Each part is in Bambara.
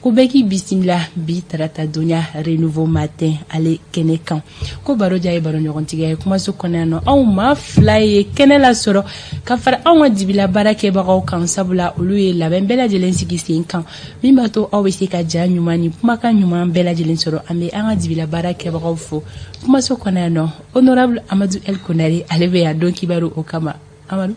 Ko bɛɛ k'i bisimila bi tarata donya Renouveau Matin ale kɛnɛ kan. Ko baro diya ye baro ɲɔgɔntigiya ye. Kumaso kɔnɔ yan nɔ, anw maa fila ye kɛnɛ lasɔrɔ ka fara anw ka dibila baarakɛbagaw kan, sabula olu ye labɛn bɛɛ lajɛlen sigi sen kan min b'a to aw bɛ se ka ja ɲuman ni kumakan ɲuman bɛɛ lajɛlen sɔrɔ. An bɛ an ka dibila baarakɛbagaw fo. Kumaso kɔnɔ yan nɔ, honorable Amadu El Konare, ale bɛ yan don kibaru o kama. Amadu,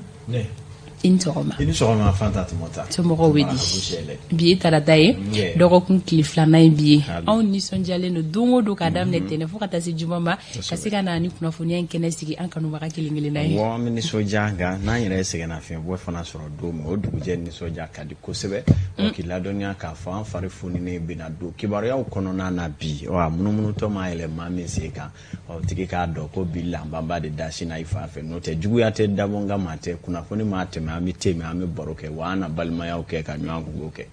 i ni sɔgɔma. I ni sɔgɔma, Fanta Tumata. Somɔgɔw bɛ di? Bi ye tarata ye, dɔgɔkun tile filanan ye bi ye. Anw nisɔndiyalen don don o don k'a daminɛ tɛnɛ fo ka taa se juma ma, ka se ka na ni kunnafoniya in kɛnɛ sigi an kanubaga kelen kelenna ye. An bɛ nisɔndiya, nka n'an yɛrɛ ye sɛgɛnnafiɲɛbɔ fana sɔrɔ don min, o dugujɛ nisɔndiya ka di kosɛbɛ. K'i ladɔnniya k'a fɔ an fari foninen bɛna don kibaruyaw kɔnɔna na bi. A munumunutɔ ma yɛlɛ maa min sen kan, o tigi k'a dɔn ko bi lanbanba de da sin na i fan fɛ. N'o tɛ, juguya tɛ, dabɔnga ma tɛ, kunnafoni ma tɛmɛ, an bɛ tɛmɛ, an bɛ baro kɛ, wa an na balimayaw kɛ ka ɲɔgɔn kungo kɛ.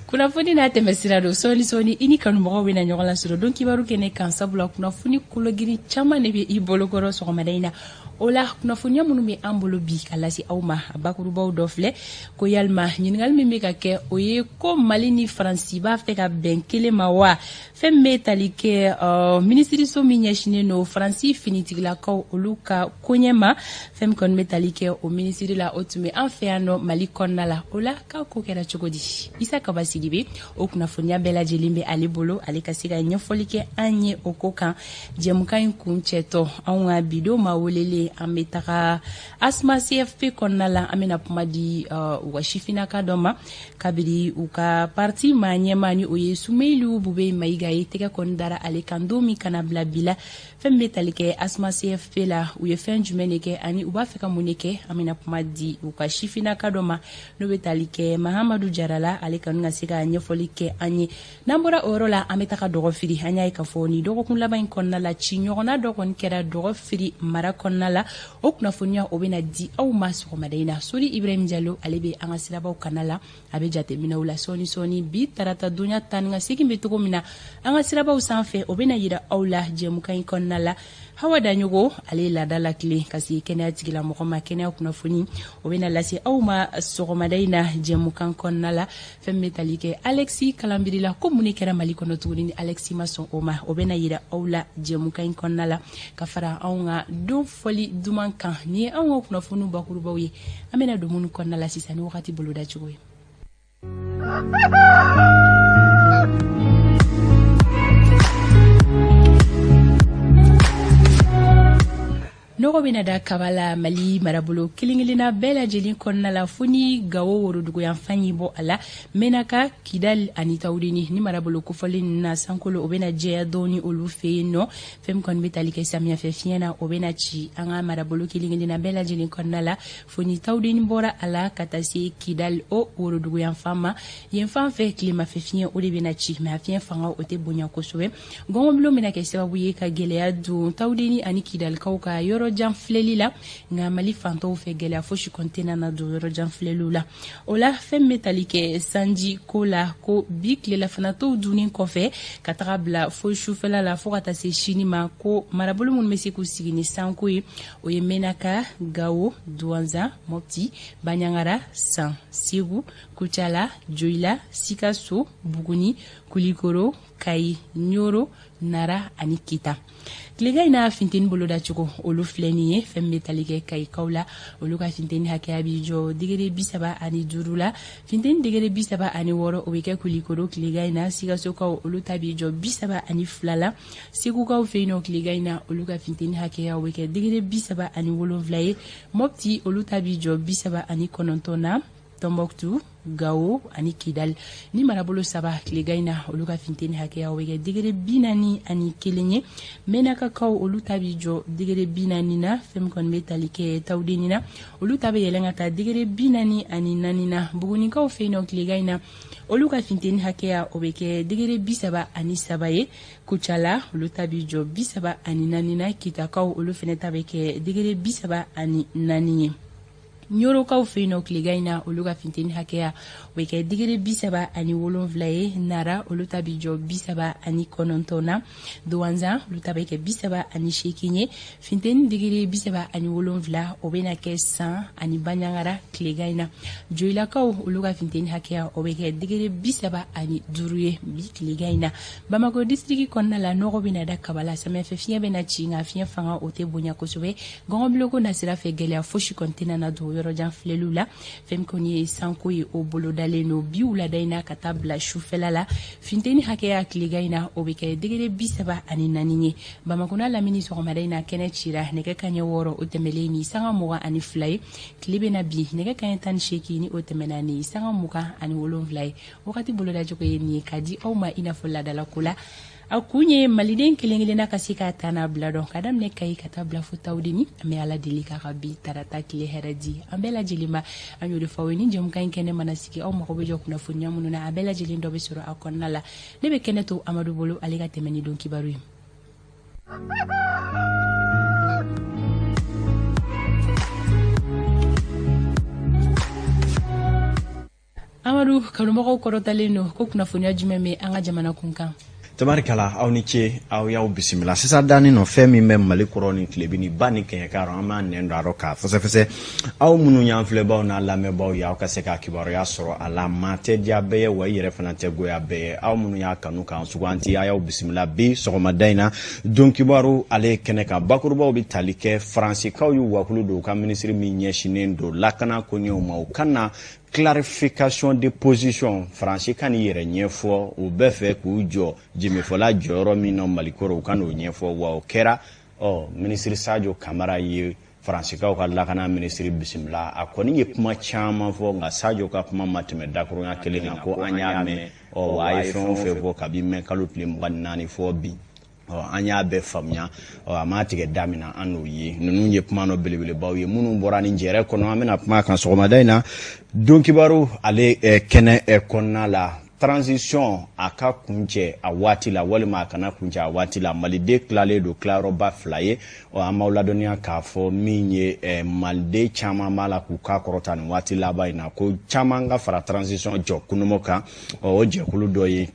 Kunnafoni n'a tɛmɛ sira don. Sɔɔni sɔɔni, i ni kanubagaw bɛna ɲɔgɔn lasɔrɔ don kibaru kɛnɛ kan, sabula kunnafoni kologiri caman de bɛ i bolokɔrɔ sɔgɔmada in na. O la, kunnafoniya minnu bɛ an bolo bi ka lase aw ma, a bakurubaw dɔ filɛ. Ko yalima ɲininkali min bɛ ka kɛ, o ye ko Mali ni Faransi b'a fɛ ka bɛn kelen ma wa? Fɛn min bɛ tali kɛ minisiriso min ɲɛsinnen don Faransi finitigilakaw olu ka koɲɛ ma, fɛn min kɔni bɛ tali kɛ o minisiri la, o tun bɛ an fɛ yan nɔ Mali kɔnɔna la. O la, k'a ko kɛra cogo di? Isa Kaba Sidibe, o kunnafoniya bɛɛ lajɛlen bɛ ale bolo, ale ka se ka ɲɛfɔli kɛ an ye o ko kan. Jɛmukan in kuncɛtɔ, anw ka bidon maa welelen, an bɛ taga Asma CFP kɔnɔna la. An bɛna kuma di u ka sifinnaka dɔ ma, kabiri u ka parti maa ɲɛmaa, ni o ye Sumeyilu Bube Mayiga ye, tɛgɛ kɔni dara ale kan don min kana bila bi la. Fɛn min bɛ tali kɛ Asma CFP la, u ye fɛn jumɛn de kɛ ani u b'a fɛ ka mun de kɛ? An bɛna kuma di u ka sifinnaka dɔ ma, n'o bɛ tali kɛ Mahamadu Jara la, ale kɔni ka se ka ɲɛfɔli kɛ an ye. N'an bɔra o yɔrɔ la, an bɛ taga Dɔgɔfiri. An y'a ye k'a fɔ nin dɔgɔkun laban in kɔnɔna la, ci ɲɔgɔnna dɔ kɔni kɛra Dɔgɔfiri mara kɔnɔna la. O kunnafoniya, o bɛna di aw ma sɔgɔmada in na. Sori Ibrahim Jalo, ale bɛ an ka sirabaw kana la, a bɛ jateminɛw la sɔɔni sɔɔni. Bi tarata donya tan ni ka segin bɛ cogo min na an ka sirabaw sanfɛ, o bɛna yira aw la jɛmukan in kɔnɔna la. Hawa Daɲogo, ale ye laada latilen ka se kɛnɛya tigilamɔgɔ ma. Kɛnɛya kunnafoni, o bɛna lase aw ma sɔgɔmada in na jɛmukan kɔnɔna la. Fɛn min bɛ tali kɛ Alexis Kalanbiri la, ko mun de kɛra Mali kɔnɔ tuguni ni Alexis ma sɔn o ma, o bɛna yira aw la jɛmukan in kɔnɔna la, ka fara anw ka don fɔli duman kan. Nin ye anw ka kunnafoniw bakurubaw ye. An bɛna don minnu kɔnɔna la sisan ni wagati boloda cogo ye. Nɔgɔ bɛna da kaba la Mali marabolo kelen-kelenna bɛɛ lajɛlen kɔnɔna la, fo ni Gawo woroduguyanfan y'i bɔ a la. Menaka, Kidali ani Tawudeni ni marabolo kofɔlen ninnu na, sankolo o bɛna jɛya dɔɔni olu fɛ yen nɔ. Fɛn min kɔni bɛ tali kɛ samiyɛfɛ fiɲɛ na, o bɛna ci an ka marabolo kelen-kelenna bɛɛ lajɛlen kɔnɔna la, fo ni Tawudeni bɔra a la ka taa se Kidali o woroduguyanfan ma. Yen fan fɛ, tilemafɛ fiɲɛ, o de bɛna ci, mais a fiɲɛ fanga, o tɛ bonya kosɛbɛ. Gɔngɔnbulon bɛna kɛ sababu ye ka gɛlɛya don Tawudeni ani Kidalikaw ka yɔrɔjan filɛli la, nka Mali fantɔw fɛ, gɛlɛya fosi kɔni tɛna na don yɔrɔjan filɛliw la. O la, fɛn min bɛ tali kɛ sanji ko la, ko bi tilelafanatɔw dunnen kɔfɛ ka taga bila fo sufɛla la, fo ka taa se sini ma, ko marabolo minnu bɛ se k'u sigi ni sanko ye, o ye Menaka, Gawo, Duwanza, Mɔpti, Baɲangara, San, Segu, Kucala, Joyila, Sikaso, Buguni, Kulikoro, Kayi, Ɲoro, Nara ani Kita. Tilegan in n'a funteni bolodacogo, olu filɛ nin ye. Fɛn min bɛ tali kɛ Kayikaw la, olu ka funteni hakɛya b'i jɔ degré 35 la. Funteni degré 36, o bɛ kɛ Kulikoro tilegan in na. Sikasokaw, olu ta b'i jɔ 32 la. Segukaw fɛ yen nɔ, tilegan in na, olu ka funteni hakɛya, o bɛ kɛ degré 37 ye. Mɔpti, olu ta b'i jɔ 39 na. Tɔnbɔkutu, Gawo ani Kidali ni marabolo saba, tilegan in na, olu ka funteni hakɛya, o bɛ kɛ degré 41 ye. Mɛnakakaw, olu ta b'i jɔ degré 40 na. Fɛn min kɔni bɛ tali kɛ Tawudeni na, olu ta bɛ yɛlɛn ka taa degré 44 na. Bugunikaw fɛ yen nɔ, tilegan in na, olu ka funteni hakɛya, o bɛ kɛ degré 33 ye. Kucala, olu ta b'i jɔ 34 na. Kitakaw, olu fɛnɛ ta bɛ kɛ degré 34 ye. Ɲorokaw fɛ yen nɔ tilegan in na, olu ka funteni hakɛya o bɛ kɛ digiri 37 ye. Nara, olu ta bɛ jɔ 39 na. Duwanzan, olu ta bɛ kɛ 38 ye. Funteni digiri 37, o bɛna kɛ San ani Baɲangara tilegan in na. Joyilakaw, olu ka funteni hakɛya o bɛ kɛ digiri 35 ye bi tilegan in na. Bamakɔ disiriki kɔnɔna la, nɔgɔ bɛna da kaba la. Samiyɛfɛ fiɲɛ bɛna ci, nka fiɲɛ fanga o tɛ bonya kosɛbɛ. Gɔngɔnbiloko nasira fɛ, gɛlɛya fosi kɔni tɛna na don yɔrɔjan filɛliw la. Fɛn min kɔni ye sanko ye, o bolodalen don bi wulada in na ka taa bila sufɛla la. Funteni hakɛya tilegan in na, o bɛ kɛ degere 34 ye. Bamakɔ n'a lamini, sɔgɔmada in na kɛnɛ cira nɛgɛ kaɲɛ 6, o tɛmɛlen ni sanga 22 ye. Tile bɛna bin nɛgɛ kaɲɛ 18, ni o tɛmɛna ni sanga 27 ye. Wagati bolodacogo ye nin ye ka di aw ma i n'a fɔ laadalako la. A kun ye maliden kelen kelenna ka se k'a ta n'a bila dɔn, ka daminɛ Kayi ka taa bila fo Tawudeni. An bɛ Ala deli k'a ka bi tarata tile hɛrɛ di an bɛɛ lajɛlen ma. An y'o de fɔ aw ye, ni jɛmukan in kɛnɛ mana sigi, aw mago bɛ jɔ kunnafoniya minnu na, a bɛɛ lajɛlen dɔ bɛ sɔrɔ a kɔnɔna la. Ne bɛ kɛnɛ to Amadu bolo, ale ka tɛmɛ ni don kibaru ye. Amadu, kanubagaw kɔrɔtalen don ko kunnafoniya jumɛn bɛ an ka jamana kun kan? Tabarikala, aw ni ce, aw y'aw bisimila. Sisan danni nɔ, fɛn min bɛ Mali kɔrɔ ni tilebin ni ba ni kɛɲɛka rɔ, an b'a nɛn don a rɔ k'a fɛsɛfɛsɛ. Aw minnu y'an filɛbaw n'a lamɛnbaw ye, aw ka se k'a kibaruya sɔrɔ a la. Maa tɛ diya bɛɛ ye, wa i yɛrɛ fana tɛ goya bɛɛ ye. Aw minnu y'a kanu k'an suganti, a y'aw bisimila bi sɔgɔmada in na don kibaru ale kɛnɛ kan. Bakurubaw bɛ tali kɛ: Faransikaw y'u wakulu don u ka minisiri min ɲɛsinnen don lakana koɲɛw ma, u ka na clarification de position. Faransi ka n'i yɛrɛ ɲɛfɔ, u bɛɛ fɛ k'u jɔ jemefɔla jɔyɔrɔ min na Mali kɔrɔ, u ka n'o ɲɛfɔ. Wa o kɛra. Ɔ minisiri Sajo Kamara ye Faransikaw ka lakana minisiri bisimila. A kɔni ye kuma caman fɔ, nka Sajo ka kuma ma tɛmɛ dakurunya kelen kan, ko an y'a mɛn. Ɔ wa a ye fɛn o fɛn fɔ kabi mɛ kalo tile 24 fɔ bi, ɔ an y'a bɛɛ faamuya. Ɔ a m'a tigɛ da min na, an n'o ye. Ninnu ye kuma dɔ belebelebaw ye minnu bɔra nin jɛrɛ kɔnɔ. An bɛna kuma kan sɔgɔmada in na don kibaru ale kɛnɛ kɔnɔna la. Transition, a ka kuncɛ a waati la walima a kana kuncɛ a waati la, maliden tilalen don tilayɔrɔba fila ye. Ɔ an b'aw ladɔnniya k'a fɔ min ye, maliden caman b'a la k'u ka kɔrɔta nin waati laban in na, ko caman ka fara transition jɔ kunumo kan. Ɔ o jɛkulu dɔ ye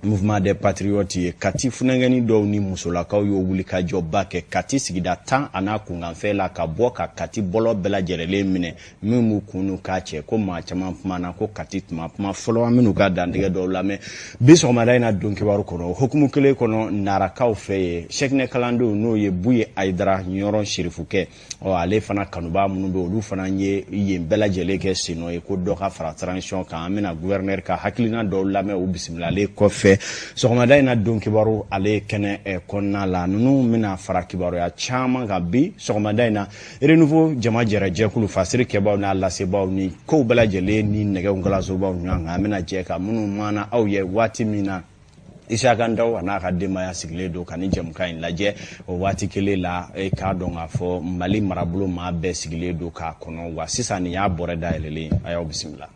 Mouvement des Patriotes ye. Kati funɛngɛni dɔw ni musolakaw y'o wulikajɔba kɛ Kati sigida 10 a n'a kunkanfɛn la, ka bɔ ka Kati bɔlɔ bɛɛ lajɛlen minɛ. Min b'u kun n'u k'a cɛ, ko maa caman kumana ko Kati tuma kuma fɔlɔ. An bɛn'u ka dantigɛ dɔw lamɛn bi sɔgɔmada in na don kibaru kɔnɔ. O hukumu kelen kɔnɔ, Narakaw fɛ yen, sɛkinɛ kalandenw, n'o ye Buye Ayidara Ɲɔrɔn Serifukɛ, ɔ ale fana kanubaa minnu bɛ, olu fana ye yen bɛɛ lajɛlen kɛ sennɔ ye ko dɔ ka fara transition kan. An bɛna gouverneur ka hakilina dɔw lamɛn u bisimilalen kɔfɛ sɔgɔmada in na don kibaru ale kɛnɛ kɔnɔna la. Ninnu bɛna fara kibaruya caman kan bi sɔgɔmada in na. Renouveau jama jɛrɛ jɛkulu fasiri kɛbaw n'a lasebaaw ni kow bɛɛ lajɛlen ni nɛgɛw galasobaw ɲɔgɔn kan, an bɛna jɛ ka minnu mana aw ye waati min na Isaka Ndaw a n'a ka denbaya sigilen don ka ni jɛmukan in lajɛ, o waati kelen la, e k'a dɔn k'a fɔ Mali marabolo maa bɛɛ sigilen don k'a kɔnɔ. Wa sisan nin y'a bɔrɛ dayɛlɛlen, a y'aw bisimila.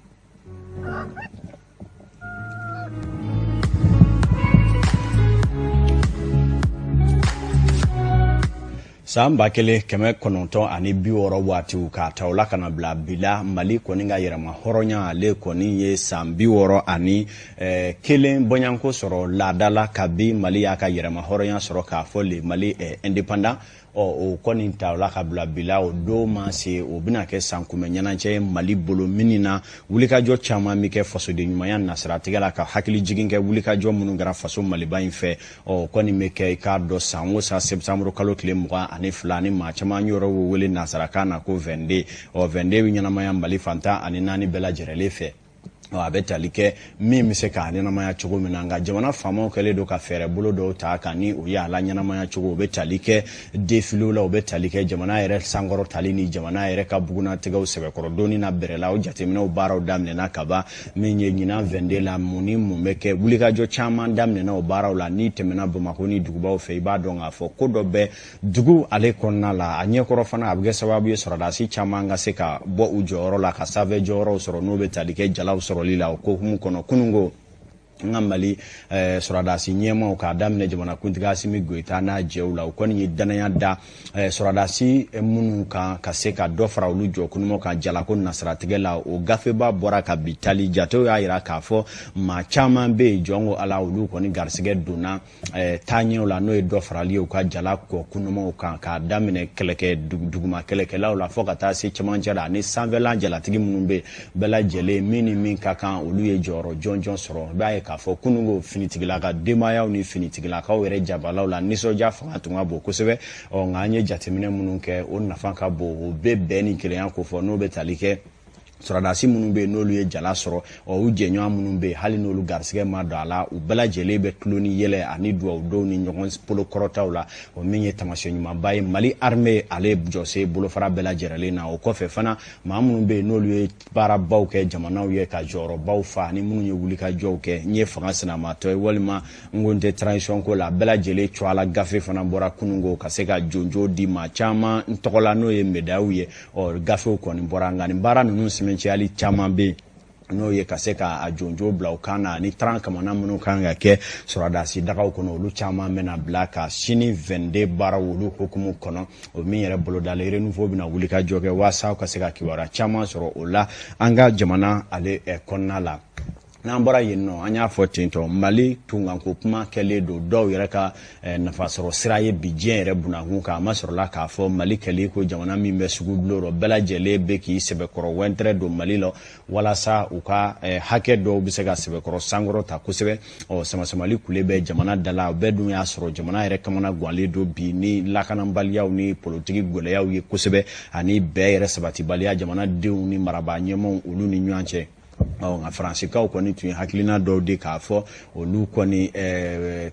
San 1960 waatiw k'a ta o la ka na bila bi la, Mali kɔni ka yɛrɛma hɔrɔnya, ale kɔni ye san 61 bɔɲanko sɔrɔ laada la kabi Mali y'a ka yɛrɛma hɔrɔnya sɔrɔ, k'a fɔ le Mali indépendant. Ɔ o kɔni ta o la ka bila bi la, o don ma se, o bɛna kɛ san kunbɛn ɲɛnajɛ ye Mali bolo min na wulikajɔ caman bɛ kɛ fasoden ɲumanya nasiratigɛ la, ka hakili jigin kɛ wulikajɔ minnu kɛra faso Maliba in fɛ. Ɔ kɔni bɛ kɛ, i k'a dɔn, san o san septembre kalo tile 22, ni maa caman yɔrɔ bɛ wele nansarakan na ko 22. Ɔ 22 bɛ ɲɛnamaya Mali fan 14 bɛɛ lajɛlen fɛ. A bɛ tali kɛ min bɛ se k'a ɲɛnamaya cogo min na, nka jamana faamaw kɛlen don ka fɛɛrɛ bolo dɔw ta kan ni o ye a la ɲɛnamaya cogo. O bɛ tali kɛ défilé la, o bɛ tali kɛ jamana yɛrɛ sankɔrɔ tali ni jamana yɛrɛ ka bugunnatigɛw sɛbɛkɔrɔ donni na bɛrɛ la. O jateminɛw baaraw daminɛna kaban. Min ye ɲinan 22 la, mun ni mun bɛ kɛ, wulikajɔ caman daminɛna o baaraw la. N'i tɛmɛna Bamakɔ ni dugubaw fɛ, i b'a dɔn k'a fɔ ko dɔ bɛ dugu ale kɔnɔna la a ɲɛkɔrɔ fana. A bɛ kɛ sababu ye sɔrɔdasi caman ka se ka bɔ u jɔyɔrɔ la ka sanfɛ jɔyɔrɔw sɔrɔ, n'o bɛ tali kɛ jalaw sɔrɔli la. O ko hukumu kɔnɔ, kununko N ka Mali sɔrɔdasi ɲɛmaaw, k'a daminɛ jamanakuntigi Asimi Goyita n'a jɛw la, u kɔni ye danaya da sɔrɔdasi minnu kan ka se ka dɔ fara olu jɔ kunuma kan jalako nasiratigɛ la, o gafeba bɔra ka bi tali. Jatew y'a jira k'a fɔ maa caman bɛ yen, jɔn ko Ala, olu kɔni garisɛgɛ donna taaɲɛw la, n'o ye dɔ farali ye u ka jala kɔ kunumaw kan, k'a daminɛ kɛlɛkɛ duguma kɛlɛkɛlaw la fo ka taa se cɛmancɛ la ani sanfɛla jalatigi minnu bɛ bɛɛ lajɛlen, min ni min ka kan, olu ye jɔyɔrɔ jɔnjɔn sɔrɔ. I b'a ye k'a fɔ kununko finitigila ka denbayaw ni finitigilakaw yɛrɛ jabalaw la, nisɔndiya fanga tun ka bon kosɛbɛ. Ɔ nka an ye jateminɛ minnu kɛ, o nafa ka bon, o bɛ bɛn ni kelenya ko fɔ, n'o bɛ tali kɛ sɔrɔdasi minnu bɛ yen n'olu ye jala sɔrɔ. Ɔ u jɛɲɔgɔn minnu bɛ yen, hali n'olu garisɛgɛ ma don a la, u bɛɛ lajɛlen bɛ tulon ni yɛlɛ ani dugawudenw ni ɲɔgɔn bolo kɔrɔtaw la. O min ye taamasiyɛn ɲumanba ye Mali armée ale jɔsen bolofara bɛɛ lajɛlen na. O kɔfɛ fana, maa minnu bɛ yen n'olu ye baarabaw kɛ jamanaw ye, ka jɔyɔrɔbaw fa, ani minnu ye wulikajɔw kɛ, n ye fanga sinamatɔ ye walima n ko n tɛ transition ko la, bɛɛ lajɛlen tɔgɔ la gafe fana bɔra kununko ka se ka jonjo di maa caman n tɔgɔ la, n'o ye médailles ye. Ɔ gafew kɔni bɔra, nka nin baara ninnu sɛmɛnciyali caman bɛ yen, n'o ye ka se ka jonjo bila u kan na ani taran kamana minnu kan ka kɛ sɔrɔdasi dagaw kɔnɔ, olu caman bɛna bila ka sini 22 baaraw olu hukumu kɔnɔ. O min yɛrɛ bolodalen, Renouveau bɛna wuli ka jɔ kɛ waasa ka se ka kibaruya caman sɔrɔ o la an ka jamana ale kɔnɔna la. N'an bɔra yen nɔ, an y'a fɔ ten tɔ, Mali tunkanko kuma kɛlen don dɔw yɛrɛ ka nafasɔrɔ sira ye bi diɲɛ yɛrɛ bunakun kan. A ma sɔrɔla k'a fɔ Mali kɛlen ko jamana min bɛ sugu bulon rɔ, bɛɛ lajɛlen bɛ k'i sɛbɛkɔrɔ wɛntɛrɛ don Mali la walasa u ka hakɛ dɔw bɛ se ka sɛbɛkɔrɔ sankɔrɔ ta kosɛbɛ. Ɔ samasamali kule bɛ jamana da la, o bɛɛ dun y'a sɔrɔ jamana yɛrɛ kamana ganlen don bi ni lakanabaliyaw ni politiki gɛlɛyaw ye kosɛbɛ, ani bɛɛ yɛrɛ sabatibaliya jamanadenw ni marabaa ɲɛmaaw olu ni ɲɔgɔn cɛ. Ɔ nka Faransikaw kɔni tun ye hakilina dɔw di k'a fɔ olu kɔni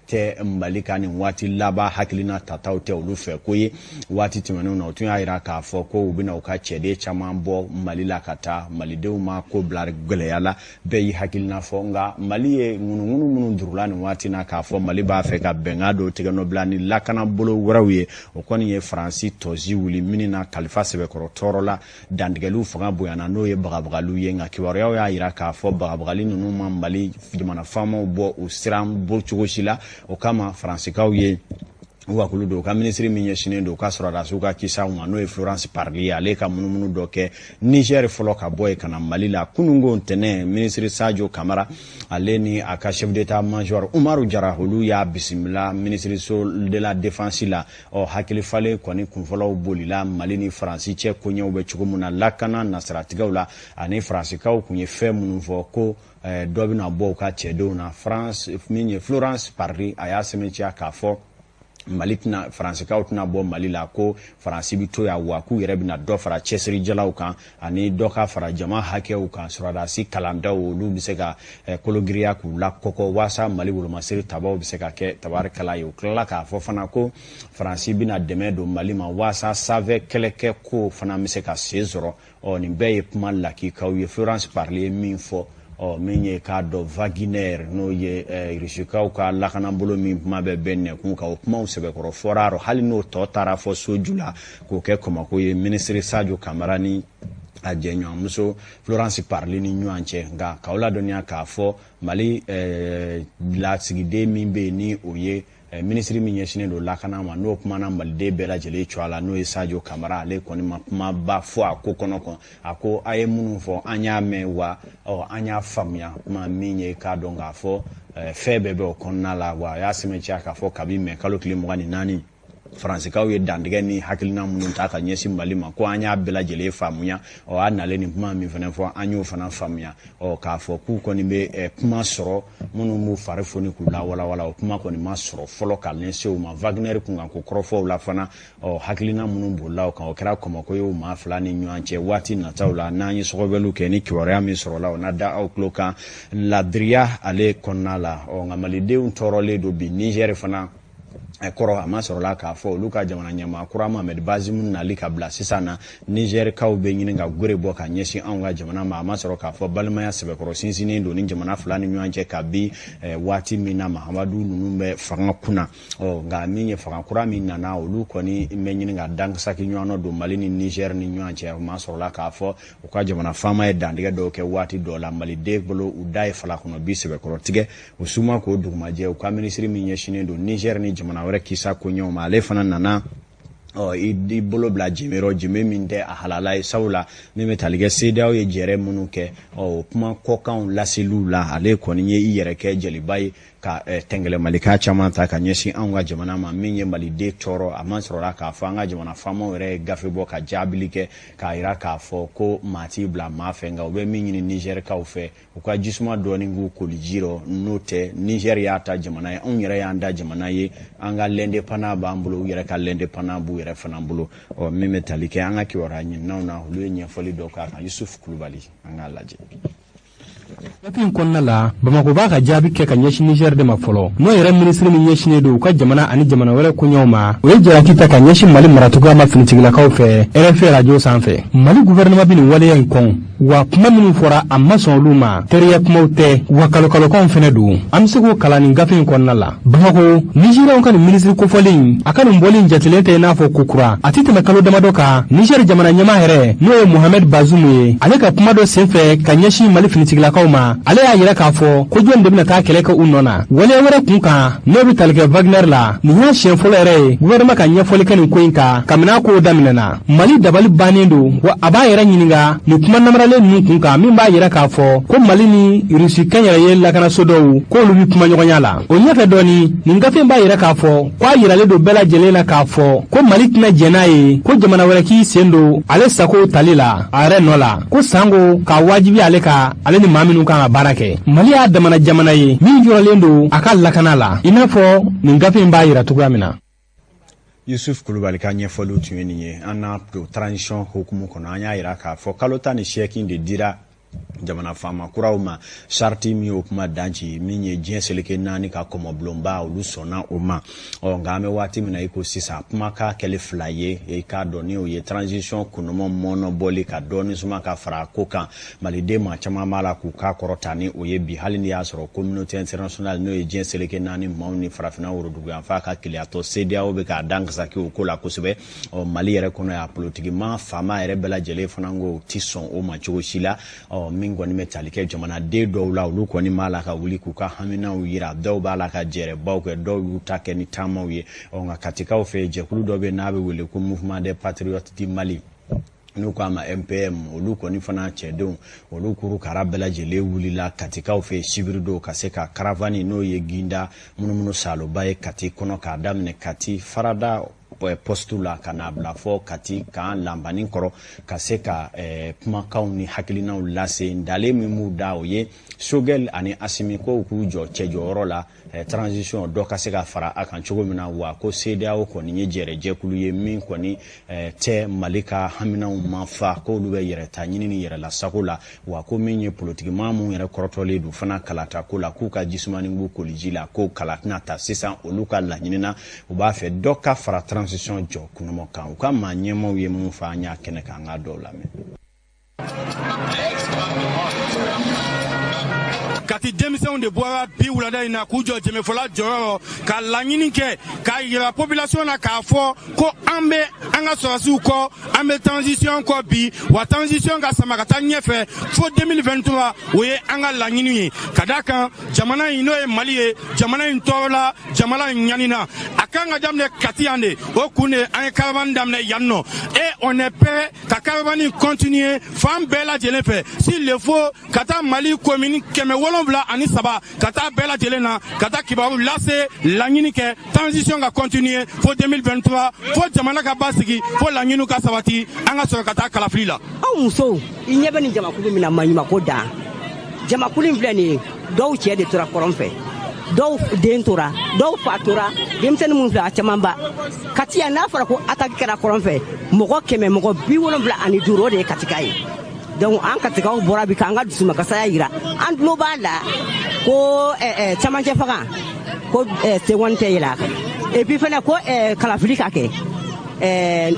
tɛ Mali ka nin waati laban hakilina tataw tɛ olu fɛ ko ye. Waati tɛmɛnenw na, u tun y'a jira k'a fɔ ko u bɛna u ka cɛden caman bɔ Mali la ka taa. Malidenw ma ko bila gɛlɛya la, bɛɛ y'i hakilina fɔ. Nka Mali ye ŋunuŋunu minnu durula nin waati na k'a fɔ Mali b'a fɛ ka bɛnkan dɔw tigɛ bila ni lakanabolo wɛrɛw ye, o kɔni ye Faransi tɔsi wuli min na kalifa sɛbɛkɔrɔ tɔɔrɔ la. Dantigɛliw fanga bonyana, n'o ye bagabagaliw ye. Nka kibaruyaw y'a jira k'a fɔ bagabagali ninnu ma Mali jamana faamaw bɔ u siran bɔ cogo si la. O kama Faransikaw ye wakulu don u ka minisiri min ɲɛsinnen don u ka sɔrɔdasiw ka kisaw ma, n'o ye Florence Parly ye, ale ka munumunu dɔ kɛ Niger fɔlɔ ka bɔ yen ka na Mali la kununko ntɛnɛn. Minisiri Sadio Kamara, ale ni a ka chef d'état major Umaru Jara, olu y'a bisimila minisiriso de la défense la. Ɔ hakili falen kɔni kunfɔlɔw bolila Mali ni Faransi cɛ koɲɛw bɛ cogo min na lakana nasiratigɛw la, ani Faransikaw tun ye fɛn minnu fɔ ko dɔ bɛna bɔ u ka cɛdenw na. France min ye Florence Parly, a y'a sɛmɛntiya k'a fɔ Mali tɛna, Faransikaw tɛna bɔ Mali la, ko Faransi bɛ to yan, wa k'u yɛrɛ bɛna dɔ fara cɛsirijalaw kan ani dɔ ka fara jama hakɛw kan, sɔrɔdasi kalandaw olu bɛ se ka kologiriya k'u lakɔkɔ waasa Mali wolomasiri tabaw bɛ se ka kɛ tabarikala ye. U tilala k'a fɔ fana ko Faransi bɛna dɛmɛ don Mali ma waasa sanfɛ kɛlɛkɛ ko fana bɛ se ka sen sɔrɔ. Ɔ nin bɛɛ ye kuma lakikaw ye Florence Parly ye min fɔ. Ɔ min ye k'a dɔn Wagner, n'o ye Rusikaw ka lakanabolo min kuma bɛ bɛn nɛkun kan, o kumaw sɛbɛkɔrɔ fɔra a rɔ, hali n'o tɔ taara fɔ soju la k'o kɛ kɔmako ye minisiri Sadio Kamara ni a jɛɲɔgɔnmuso Florence Parly ni ɲɔgɔn cɛ. Nka k'aw ladɔnniya k'a fɔ Mali lasigiden min bɛ yen, ni o ye minisiri min ɲɛsinnen don lakana ma, n'o kumana maliden bɛɛ lajɛlen cogoya la, n'o ye Sadio Kamara, ale kɔni ma kumaba fɔ a ko kɔnɔ kɔn. A ko a ye minnu fɔ, an y'a mɛn, wa ɔ an y'a faamuya. Kuma min ye k'a dɔn k'a fɔ fɛn bɛɛ bɛ o kɔnɔna la, wa a y'a sɛmɛntiya k'a fɔ kabi mɛ kalo tile 24, Faransikaw ye dantigɛ ni hakilina minnu ta ka ɲɛsin Mali ma, ko an y'a bɛɛ lajɛlen faamuya. Ɔ a nalen nin kuma min fana fɔ, an y'o fana faamuya. Ɔ k'a fɔ k'u kɔni bɛ kuma sɔrɔ minnu b'u fari foni k'u lawalawala, o kuma kɔni ma sɔrɔ fɔlɔ ka ɲɛsin u ma. Wagner kunkanko kɔrɔfɔw la fana, ɔ hakilina minnu bolila o kan, o kɛra kɔmɔko ye u maa fila ni ɲɔgɔn cɛ. Waati nataw la, n'an ye sɔgɔbɛliw kɛ ni kibaruya min sɔrɔla, o na da aw tulo kan ladiriya ale kɔnɔna la. Ɔ nka malidenw tɔɔrɔlen don bi Niger fana. Kɔrɔ a ma sɔrɔla k'a fɔ olu ka jamana ɲɛmaa kura Mohamed Bazoum nali ka bila sisan na, Nizɛrikaw bɛ ɲini ka gere bɔ ka ɲɛsin anw ka jamana ma. A ma sɔrɔ k'a fɔ balimaya sɛbɛkɔrɔ sinsinnen don ni jamana fila ni ɲɔgɔn cɛ kabi waati min na Mahamadu ninnu bɛ fanga kunna. Ɔ nka min ye fanga kura min nana, olu kɔni bɛ ɲini ka dankasaki ɲɔgɔn don Mali ni Nizɛri ni ɲɔgɔn cɛ. A ma sɔrɔla k'a fɔ u ka jamana faama ye dantigɛ dɔw kɛ waati dɔ la maliden bolo, u da ye fala kɔnɔ bi sɛbɛkɔrɔ tigɛ u suma k'o dugumajɛ. U ka minisiri min ɲɛsinnen don Nizɛri ni jamana wɛrɛ kisa koɲɛw ma, ale fana nana ɔ i bolo bila jɛmɛ rɔ, jɛmɛ min tɛ a halala ye, sabula min bɛ tali kɛ CEDEAO ye jɛrɛ minnu kɛ, ɔ o kuma kɔkanw laseliw la, ale kɔni ye i yɛrɛ kɛ jeliba ye ka tɛngɛlɛmalika caman ta ka ɲɛsin anw ka jamana ma, min ye maliden tɔɔrɔ. A ma sɔrɔla k'a fɔ an ka jamana faamaw yɛrɛ ye gafe bɔ ka jaabili kɛ k'a yira k'a fɔ ko maa t'i bila maa fɛ, nka u bɛ min ɲini Nizɛrikaw fɛ, u ka jisuma dɔɔni k'u koliji rɔ. N'o tɛ, Nizɛri y'a ta jamana ye, anw yɛrɛ y'an da jamana ye, an ka l'indépendant b'an bolo, u yɛrɛ ka l'indépendant b'u yɛrɛ fana bolo. Ɔ min bɛ tali kɛ an ka kibaruya ɲininaw na, olu ye ɲɛfɔli dɔ k'a kan. Yusuf Kulubali, an k'a lajɛ. Gafe in kɔnɔna la, Bamakɔ b'a ka jaabi kɛ ka ɲɛsin Niger de ma fɔlɔ, n'o yɛrɛ minisiri min ɲɛsinnen don u ka jamana ani jamana wɛrɛ koɲɛw ma, o ye jalaki ta ka ɲɛsin Mali maracogoya ma finitigilakaw fɛ RFI radio sanfɛ. Mali gouvernement bɛ nin waleya in kɔn wa, kuma minnu fɔra, a ma sɔn olu ma, teriya kumaw tɛ wa, kalokalokanw fɛnɛ don. An bɛ se k'o kalan nin gafe in kɔnɔna la. Bamakɔ, Nigérianw ka nin minisiri kofɔlen in, a ka nin bɔli in jatelen tɛ i n'a fɔ ko kura. A tɛ tɛmɛ kalo damadɔ kan, Niger jamana ɲɛmaa yɛrɛ, n'o ye Mohamed Bazoum ye, ale ka kuma dɔ senfɛ ka ɲɛsin Mali finitigilakaw ma, ale y'a yira k'a fɔ ko jɔn de bɛna taa kɛlɛ kɛ u nɔ na. Waleya wɛrɛ kun kan, n'o bɛ tali kɛ Wagner la, nin y'a siɲɛ fɔlɔ yɛrɛ ye gouvernement ka ɲɛfɔli kɛ nin ko in kan kabini a kow daminɛna. Mali dabali bannen don wa, a b'a yɛrɛ ɲininka nin kuma namaralen ninnu kun kan, min b'a yira k'a fɔ ko Mali ni Rusi kɛnyɛrɛye lakanaso dɔw, k'olu bɛ kumaɲɔgɔnya la. O ɲɛfɛ dɔɔni, nin gafe in b'a yira k'a fɔ ko a yiralen don bɛɛ lajɛlen na k'a fɔ ko Mali tɛna jɛn n'a ye ko jamana wɛrɛ k'i sen don ale sago tali la a yɛrɛ nɔ la, ko sango k'a wajibi ale ka ale ni maa minnu kan ka baara kɛ. Mali y'a damana jamana ye min jɔrɔlen don a ka lakana la, i n'a fɔ nin gafe in b'a yira cogoya min na. Yusuf Kulubali ka ɲɛfɔliw tun ye nin ye. An n'a don transition hukumu kɔnɔ, an y'a yira k'a fɔ kalo 18 de dira jamana faama kuraw ma. Sariti min y'o kuma danci, min ye diɲɛ seleke naani ka kɔmɔbulonba, olu sɔnna o ma. Ɔ nka an bɛ waati min na i ko sisan, kumakan kɛli fila ye, i k'a dɔn ni o ye transition kunnɔmɔ mɔnɔbɔli ka dɔɔni suma ka fara a ko kan. Maliden maa caman b'a la k'u k'a kɔrɔta ni o ye bi, hali n'i y'a sɔrɔ communauté internationale, n'o ye diɲɛ seleke naani maaw ni farafinna woroduguyanfan ka keleyatɔ CEDEAO, bɛ k'a dankasaki o ko la kosɛbɛ. Ɔ Mali yɛrɛ kɔnɔ yan, politikima faama yɛrɛ bɛɛ lajɛlen fana ko u ti sɔn o ma cogo si la. Ɔ min kɔni bɛ tali kɛ jamanaden dɔw la, olu kɔni b'a la ka wuli k'u ka haminaw yira. Dɔw b'a la ka jɛrɛbaw kɛ, dɔw y'u ta kɛ ni taamaw ye. Ɔ nka Katikaw fɛ, jɛkulu dɔ bɛ n'a bɛ wele ko Mouvement des Patriotes du Mali, n'u k'a ma MPM, olu kɔni fana cɛdenw, olu kurukara bɛɛ lajɛlen wulila Katikaw fɛ sibiridon ka se ka caravane, n'o ye ginda munumunu saloba ye Kati kɔnɔ, k'a daminɛ Kati farada poste la ka n'a bila fɔ Kati kan lanbanin kɔrɔ, ka se ka kumakanw ni hakilinaw lase. Ndalen min b'u da, o ye Choguel ani Asimi ko k'u jɔ cɛjɔyɔrɔ la, transition dɔ ka se ka fara a kan cogo min na, wa ko CEDEAO kɔni ye jɛrɛjɛkulu ye min kɔni tɛ Mali ka haminaw ma fa, k'olu bɛ yɛrɛ ta ɲini ni yɛrɛ la sago la, wa ko min ye politikimaa mun yɛrɛ kɔrɔtɔlen don fana kalata ko la, k'u ka jisumani b'u koliji la, ko kala tɛna ta sisan. Olu ka laɲini na, u b'a fɛ dɔ ka fara transition jɔ kunnamɔ kan. U ka maa ɲɛmaw ye mun fɔ, an y'a kɛnɛ kan, an k'a dɔw lamɛn. Kati denmisɛnw de bɔra bi wulada in na k'u jɔ jɛmɛfɔla jɔyɔrɔ ka laɲini kɛ k'a yira population na k'a fɔ ko an bɛ an ka sɔrɔdasiw kɔ, an bɛ transition kɔ bi, wa transition ka sama ka taa ɲɛfɛ fo 2023, o ye an ka laɲini ye. Ka d'a kan, jamana in, n'o ye Mali ye, jamana in tɔɔrɔla, jamana in ɲanina, a kan ka daminɛ Kati yan de. O kun de an ye caravane daminɛ yan nɔ, et on est prêt ka caravane continuer fan bɛɛ lajɛlen fɛ, s'il le faut ka taa Mali commune 703, ka taa bɛɛ lajɛlen na, ka taa kibaru lase, laɲini kɛ transition ka continuer fo 2023, fo jamana ka basigi, fo laɲiniw ka sabati, an ka sɔrɔ ka taa kalafili la. Aw musow, i ɲɛ bɛ nin jamakulu min na, maɲumako dan jamakulu in filɛ nin ye. Dɔw cɛ de tora kɔrɔn fɛ, dɔw den tora, dɔw fa tora, denmisɛnnin minnu filɛ, a camanba Kati yan. N'a fɔra ko attaque kɛra kɔrɔn fɛ, mɔgɔ 100, mɔgɔ 75, o de ye Katika ye. Donc an Katikaw bɔra bi k'an ka dusumakasaya yira. An tulo b'a la ko camancɛ fanga ko senkɔni tɛ yɛlɛ a kan. Et puis fana ko kalafili ka kɛ.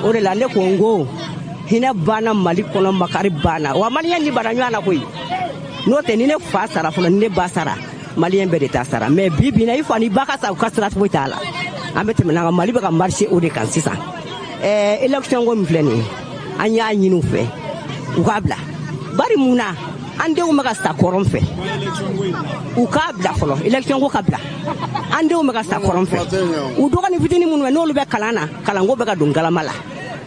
O de la ne ko n ko hinɛ banna Mali kɔnɔ, makari banna wa. Maliyɛn ni bara ɲɔgɔn na koyi. N'o tɛ, ni ne fa sara fɔlɔ, ni ne ba sara, maliyɛn bɛɛ de ta sara. Mais bi bi in na, i fa ni ba ka sa, u ka sira foyi t'a la. An bɛ tɛmɛ n'an ka Mali bɛ ka marcher o de kan sisan. Élection ko min filɛ nin ye, an y'a ɲini u fɛ u k'a bila. Bari mun na an denw bɛ ka sa kɔrɔn fɛ? U k'a bila fɔlɔ, élection ko ka bila. An denw bɛ ka sa kɔrɔn fɛ, u dɔgɔnin fitinin minnu bɛ, n'olu bɛ kalan na, kalanko bɛ ka don galama la.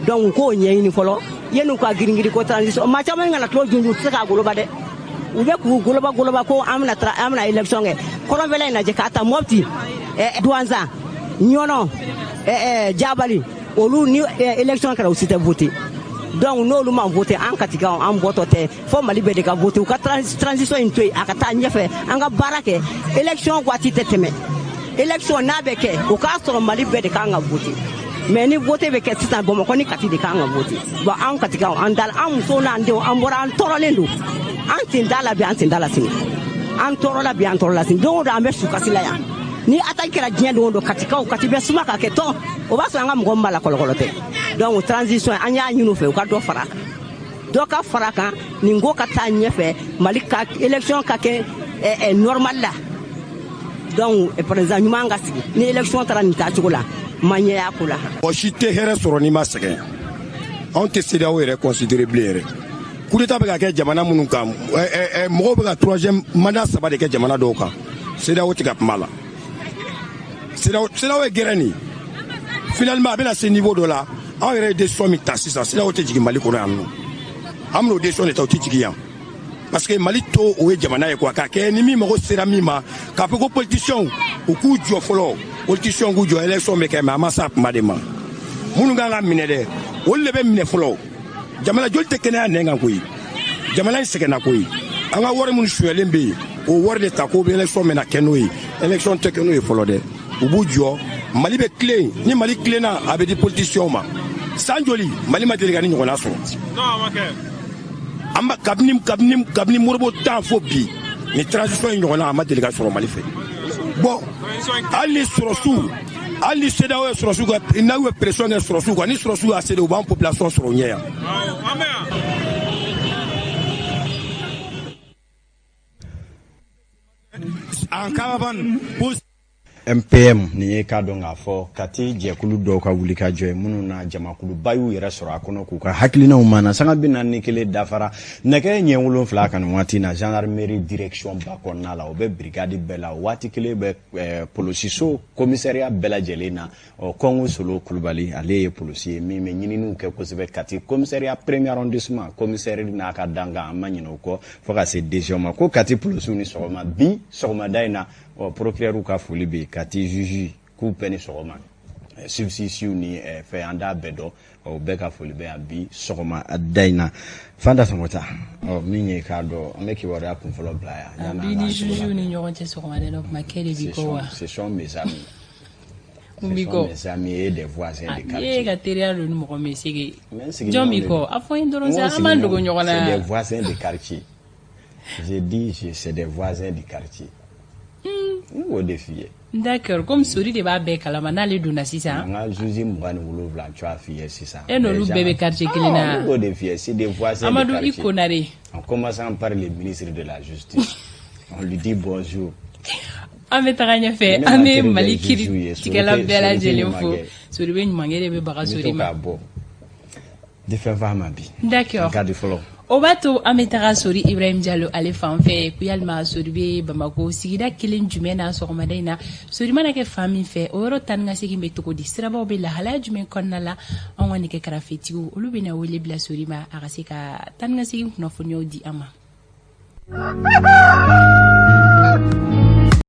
Donc u k'o ɲɛɲini fɔlɔ yanni u ka girin-girin ko transition. Maa caman kana tulo junjun, u tɛ se k'a goloba dɛ. U bɛ k'u goloba goloba ko an bɛna an bɛna élection kɛ. Kɔrɔnfɛla in lajɛ, k'a ta Mɔpti, Duwanzan, Ɲɔnɔ, Jabali, olu ni élection kɛra, u si tɛ voter. Donc n'olu ma voter, an Katikaw, an bɔtɔ tɛ fo Mali bɛɛ de ka voter. U ka transition in to yen, a ka taa ɲɛfɛ, an ka baara kɛ. Élection waati tɛ tɛmɛ. Élection n'a bɛ kɛ, o k'a sɔrɔ Mali bɛɛ de kan ka voter. Mais ni vote bɛ kɛ sisan, Bamakɔ ni Kati de kan ka voter. Bon, an Katikaw, an da, an musow n'an denw, an bɔra, an tɔɔrɔlen don. An sen t'a la bi, an sen t'a la sini. An tɔɔrɔla bi, an tɔɔrɔla sini. Don o don an bɛ sukasi la yan. Ni attaque kɛra diɲɛ don o don, Katikaw, Kati bɛ suma ka kɛ tɔn, o b'a sɔrɔ an ka mɔgɔ min b'a la kɔlɔkɔlɔ tɛ. Donc transition, an y'a ɲini u fɛ u ka dɔ fara, dɔ ka fara kan, nin ko ka taa ɲɛfɛ, Mali ka élection ka kɛ normal la. Donc président ɲuman ka sigi. Ni élection taara nin taacogo la, ma ɲɛ y'a ko la. Mɔgɔ si tɛ hɛrɛ sɔrɔ n'i ma sɛgɛn. Anw tɛ CEDEAO yɛrɛ considéré bilen yɛrɛ. Coup d'état bɛ ka kɛ jamana minnu kan, mɔgɔw bɛ ka troisième mandat saba de kɛ jamana dɔw kan, CEDEAO tɛ ka kuma la. CEDEAO ye gɛrɛ nin. Finalement, a bɛna se niveau dɔ la, anw yɛrɛ ye décision min ta sisan, CEDEAO tɛ jigin Mali kɔnɔ yan nɔ. An bɛn'o décision de ta, o tɛ jigin yan, parce que Mali to o ye jamana ye quoi. K'a kɛ ni min mago sera min ma, k'a fɔ ko politiciens u k'u jɔ fɔlɔ, politiciens k'u jɔ, élection bɛ kɛ. Mais a ma s'a kuma de ma. Minnu kan ka minɛ dɛ, olu de bɛ minɛ fɔlɔ. Jamana joli tɛ kɛnɛya nɛn kan koyi. Jamana in sɛgɛnna koyi. An ka wari minnu sonyɛlen bɛ yen, o wari de ta ko bɛ élection bɛna kɛ n'o ye. Élection tɛ kɛ n'o ye fɔlɔ dɛ. U b'u jɔ, Mali bɛ tilen. Ni Mali tilenna, a bɛ di politiciens ma. San joli Mali ma deli ka ni ɲɔgɔnna sɔrɔ? An ba kabini Modibo tan fo bi, ni transition in ɲɔgɔnna a ma deli ka sɔrɔ Mali fɛ. Bon, hali ni sɔrɔsiw, hali ni CEDEAO ye sɔrɔsiw ka, n'aw ye pression kɛ sɔrɔsiw kan, ni sɔrɔsiw y'a cédé, u b'an population sɔrɔ u ɲɛ yan. En caravane pour MPM nin ye k'a dɔn k'a fɔ Kati jɛkulu dɔw ka wulikajɔ ye, minnu na jamakuluba y'u yɛrɛ sɔrɔ a kɔnɔ k'u ka hakilinaw mana. Sanga 41 dafara nɛgɛ ɲɛ 7 kan nin waati na, gendarmerie direction ba kɔnɔna la, o bɛ brigade bɛɛ la, o waati kelen bɛ polosiso commissariat bɛɛ lajɛlen na. Ɔ Kɔngo Solo Kulubali, ale ye polisi ye min bɛ ɲininiw kɛ kosɛbɛ Kati commissariat premier arrondissement, commissaire n'a ka dankan, an ma ɲinɛ o kɔ, fo ka se DG ma. Ko Kati polisiw ni sɔgɔma bi sɔgɔmada in na. Ɔ procureur ka foli bɛ yen, Kati juge k'u bɛɛ ni sɔgɔma, substitut ni fɛn, an t'a bɛɛ dɔn, o bɛɛ ka foli bɛ yan bi sɔgɔma da in na. Fanta Sɔngɔta, ɔ min ye k'a dɔn, an bɛ kibaruya kun fɔlɔ bila yan. Bi ni juge ni ɲɔgɔn cɛ sɔgɔmada in na, kuma kɛ de b'i kɔ wa? Ce sont mes amis. Mun b'i kɔ? Mes amis et des voisins de quartier. E ka teriya don ni mɔgɔ min sege. Jɔn b'i kɔ? A fɔ n ye dɔrɔn sa, an b'an dogo ɲɔgɔn na. C'est des voisins de quartier. J'ai dit, c'est des voisins du quartier. N b'o de f'i ye. D'accord, comme Sori de b'a bɛɛ kalama, n'ale donna sisan. An ka juge 27, tu as f'i ye sisan. E n'olu bɛɛ bɛ quartier kelen na. N b'o de f'i ye, c'est des voisins de Amadou quartier. I Konare. En commençant par le ministre de la Justice. On lui dit bonjour. An bɛ taga ɲɛfɛ, an bɛ Mali kiiritigɛla bɛɛ lajɛlen fo. Sori bɛ ɲumankɛ de bɛ baga Sori ma. Di fɛn f'a ma bi. D'accord. Ka di fɔlɔ. O b'a to an bɛ taga Sori Ibrahim Jalo ale fan fɛ, ko yalima Sori bɛ Bamako sigida kelen jumɛn na sɔgɔmada in na? Sori mana kɛ fan min fɛ, o yɔrɔ taa ni ka segin bɛ cogo di? Sirabaw bɛ lahalaya jumɛn kɔnɔna la? Anw ka nɛgɛ karafetigiw, olu bɛna wele bila Sori ma, a ka se ka taa ni ka segin kunnafoniyaw di an ma.